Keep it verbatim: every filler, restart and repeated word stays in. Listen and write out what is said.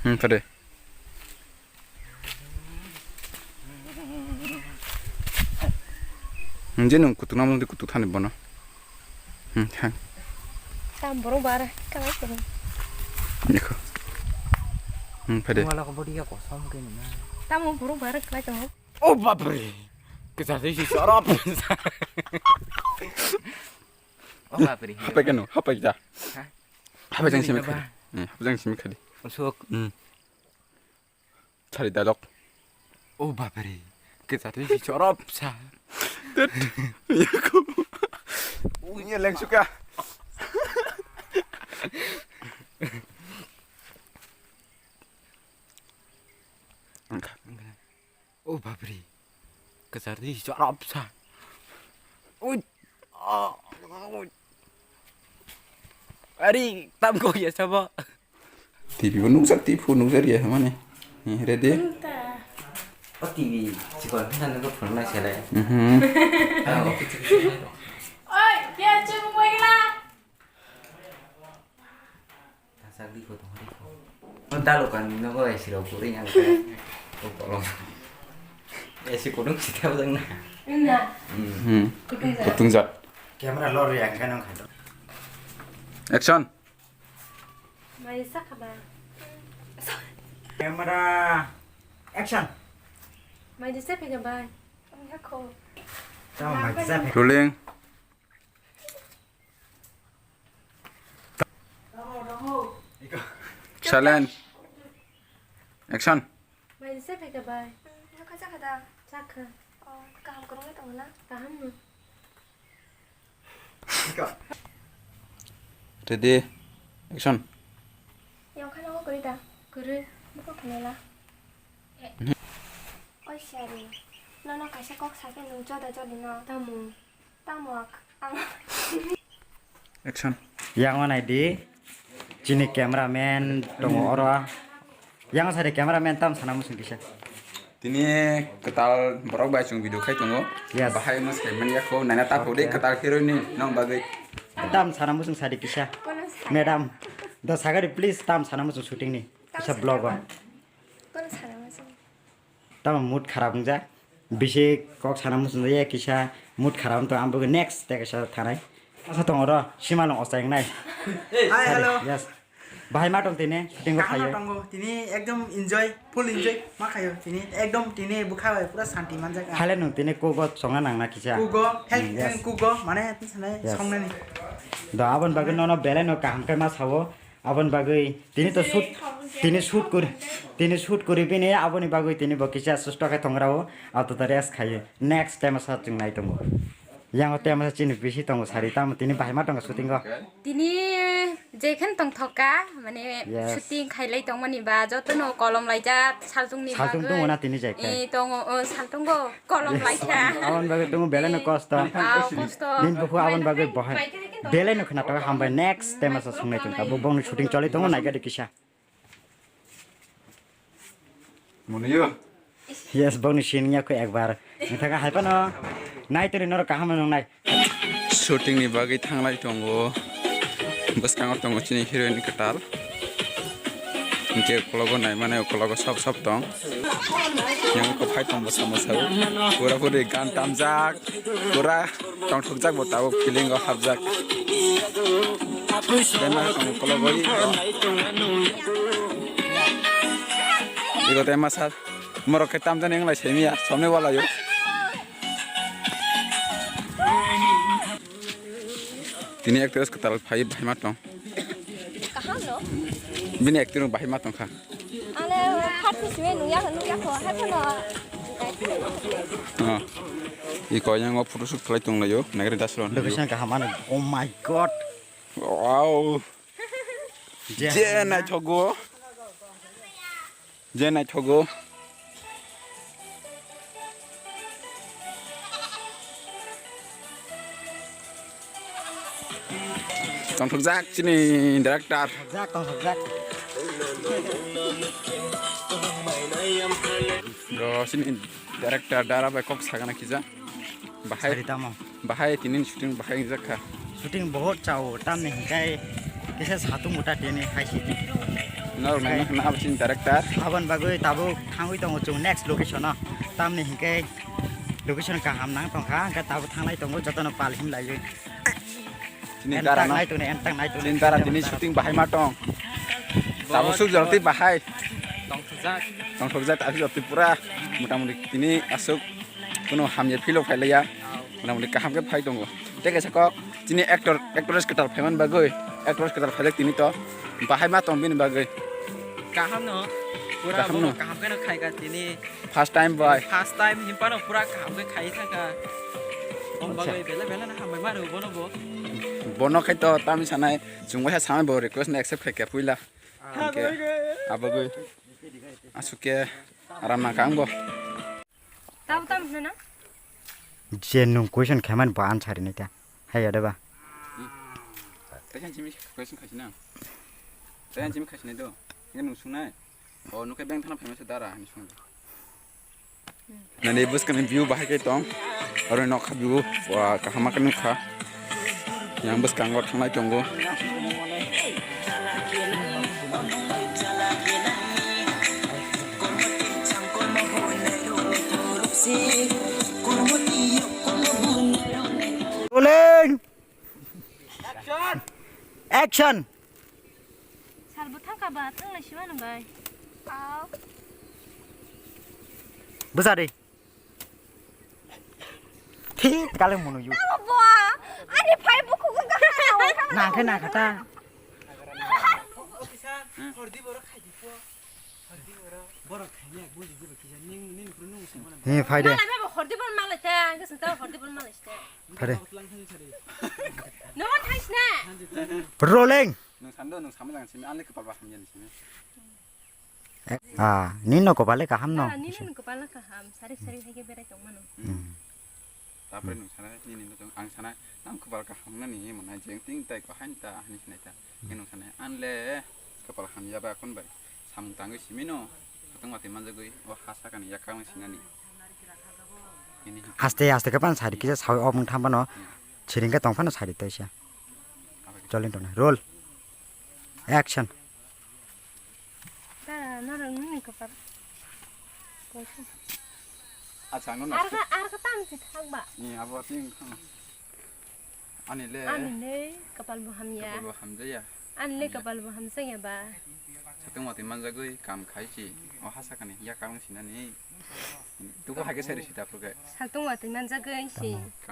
Hmm, pade. Nje nung kutuk nam nung di kutuk thani bono. Hmm, ha. Tam borok bara kalai tong. Ikho. Hmm, pade. Wala ko body ya kosom ke nuna. Tam borok bara kalai tong. Oh, bapre. Kesa sih si sorop. Oh, bapre. Apa keno? Apa kita? Hah? Apa jang simi khadi? Hmm, apa jang simi khadi? Usuk. Hmm. Sari dalok. Oh, bapre. Kesa sih si sorop sa. Tet. Yaku. Unya leng suka. Angka. Oh, bapre. Kesa sih sorop sa. Ui. Ah, ui. Ari, tam ko ya sabo. T V bo nukjak, T V bo nukjak ya mane. Ni ready? Unta. O T V chikon thana ko phone na sele. Mhm. Oi, dia cuma gue lah. Tasak di ko tong hari ko. O dalo kan no ko esi ro puri yang ko. O kolom. Esi kodung sita bang na. Enggak. Hmm. Kutung jat. Kutung jat. Camera lor yang kan nang khato. Action. Mai sakha ba. Camera, action. Mai dise phega bai. Tamo mai dise phega. Rolling. Silent. Action. Mai dise phega bai. Nokha sakha da. Sakha. Oh, kaham kwrwngwi tongo na? Kaham no. Ready, action. Yongkha nogo kwrwi da? Kwrwi. Buko khwnala. Oi siyari, nono kaisa kok sakhe nwng joda jodi no. Tamo? Tamo ang. Action. Yang o nai di. Chini cameraman tongo oro. Yang o sari cameraman tam sana musung kisa. Tini kwtal borok bai chwng video khai tongo. Yes. Bahai no sai manya kho naina ta phodi kwtal hero ni nong bagwi. Tam sana musung sadi kisa. Madam, da sagari please tam sana musung shooting ni. Kisa vlog o. Kono sana musung. Tamo mood kharap wngjak. Bisi kok sana muchung ya kisa mood kharap wngtong ang bo next te kisa thanai. Asa tongo ro simalong ochai wngnai. Hi, hello. Yes. Bahai ma tong tini shooting o kaham khayo. Tongo tini ekdom enjoy, full enjoy ma khayo tini ekdom tini bwkha bai pura santi manjak ang. Hale nung tini kugo chongna nangna kisa. Kugo, health drink kugo mane tini sanai songnani. Do abon bagwi nono belai no kaham khe ma sawo. Aboni bagwi tini to shoot, tini shoot kori, tini shoot kori bini aboni bagwi tini bo kisa susto khe tongrao, ato ta rest khayo. Next time sa chwng nai tongo. Yang o time sa chini bisi tongo sari tamo tini bahai ma tongo shooting o. Tini jekhen tong thoka mane shooting khailai tongmani ba joto no kolom laijak saltung ni bagwi. Saltung tongo na tini jekhe. Eh, tongo, oh, saltung go. Kolom laikha. Aboni bagwi tongo belai no kosto. Ah, kosto. Din buku aboni bagwi bohai. Belai no khna to hambai next time asa sungnai tong. Abo bongni shooting choli tongo naikha de kisa. Yes, bongni sini ya ko ekbar. Nithaka hai pano. Nai tiri noro kaham nung nai. Shooting ni bagwi thanglai tongo. Bwskango tongo chini heroine kwtal. Hinkhe ukologo naimani ukologo sop sop tong. Yang ko phai tong bwsa mwsa o. Pura puri gan tamjak. Pura tongthokjak bo tabuk feeling o hapjak. Tei ma tong ukologo i. Ego tei masa. Morok khe tamjani wnglai simi ya. Somni wala yo. Tini actress kwtal phai bahai ma tong. Kaham no? Bini acting rok bahai ma tong kha. Ane phat ni simi nungya kho, nungya kho, hai phano. Ah. I koi yang o photoshoot khlai tong laio, nagari dasron. Location kaham ano. Oh my god. Wow. Je naithogo. Je naithogo. Tongthokjak chini director. Tongthokjak, tongthokjak. Bro, chini director dara bai kok sagana kija. Bahai, sari tamo. Bahai tinin shooting bahai jakha. Shooting bahut chao, tamni hinkhe kisa satung buta tini khai si. Norok naina khna abo chini director. Aboni bagwi tabuk thangwi tongo chwng next location o. Tamni hinkhe location kaham nang tongkha, hinkhe tabuk thanglai tongo jotono pal himlaiwi. Chini dara no. Entak nai tuni, entak nai tuni. Chini dara tini shooting bahai ma tong. Tabuk suk jorti bahai. Tongthokjak. Tongthokjak, tabuk jorti pura. Motamoti tini aswk. Kuno hamya philo phailaiya. Mona muni kaham khe phai tongo. Tei kaisa kok chini actor, actress kwtal phaiman bagwi, actress kwtal phaijak tini to. Bahai ma tong bini bagwi. Kaham no. Pura kaham no. Kaham khe no khaika tini. First time bai. First time himpano pura kaham khe khai thangka. Om bagwi bela bela na hambai mano bono bo. Bono khai to tami sanai chwng waisa samai bo request na accept khaika puila. Hinkhe abagwi aswk khe aram nangkha ang bo. Tamo tamo hwnna na? Je nwng question khaimani bo answer rinai ta. Hai ya deba. Taisan simi question khaisina. Taisan simi khaisina do. Nge nwng sungnai. O nukai beng thana phaimasa dara hani sung. Nani bwskangni view bahai khe tong. Oro nokha view wa kaham khe nukha. Yang bwskango thanglai tongo. Rolling. Action. Salbo thangka ba thanglai simano bai. Bwsa de. Thik kale mono yu. Tamo bo. Ani phai buku ko ka. Na khe na khata. He phai de. Malai ba hordi bor malai ta, ang khe sung ta hordi bor malai ta. Phai de. No one thanks na. Rolling. Nwng sando, nwng samajang simi, ani kwpal ba hamya ni simi. Ah, nini no kopale kaham no. Ah, nini no kopale kaham, sarik sarik hai khe berai tong mano. Hmm. Tapre nwng sana nini no tong, ang sana, ang kwpal kaham nani, mona jeng ting tai ko hain ta, hani sinai ta. Khe nwng sana, anle kwpal hamya ba kon bai, samung tangwi simi no, atong mati manjagwi, o ha sakani yakang sinani. Ini. Aste aste khe pan sari kisa sawi ok mung tham pano, hmm, siring khe tong phano sari to sia. Apa gitu? Chole tong na. Roll. Action. Tara, norok nini kwpal. Acha, ang no. Ar ka, ar ka tam si thang ba. Ni abo ting thang. Ani le. Ani le kwpal bo hamya. Kwpal bo hamjaya. Ani le kwpal bo hamjaya ba. Satung watwi manjagwi kam khai si. O ha sakani ya kam sinani. Tuku hai khe sari sita phuke. Satung watwi manjagwi si.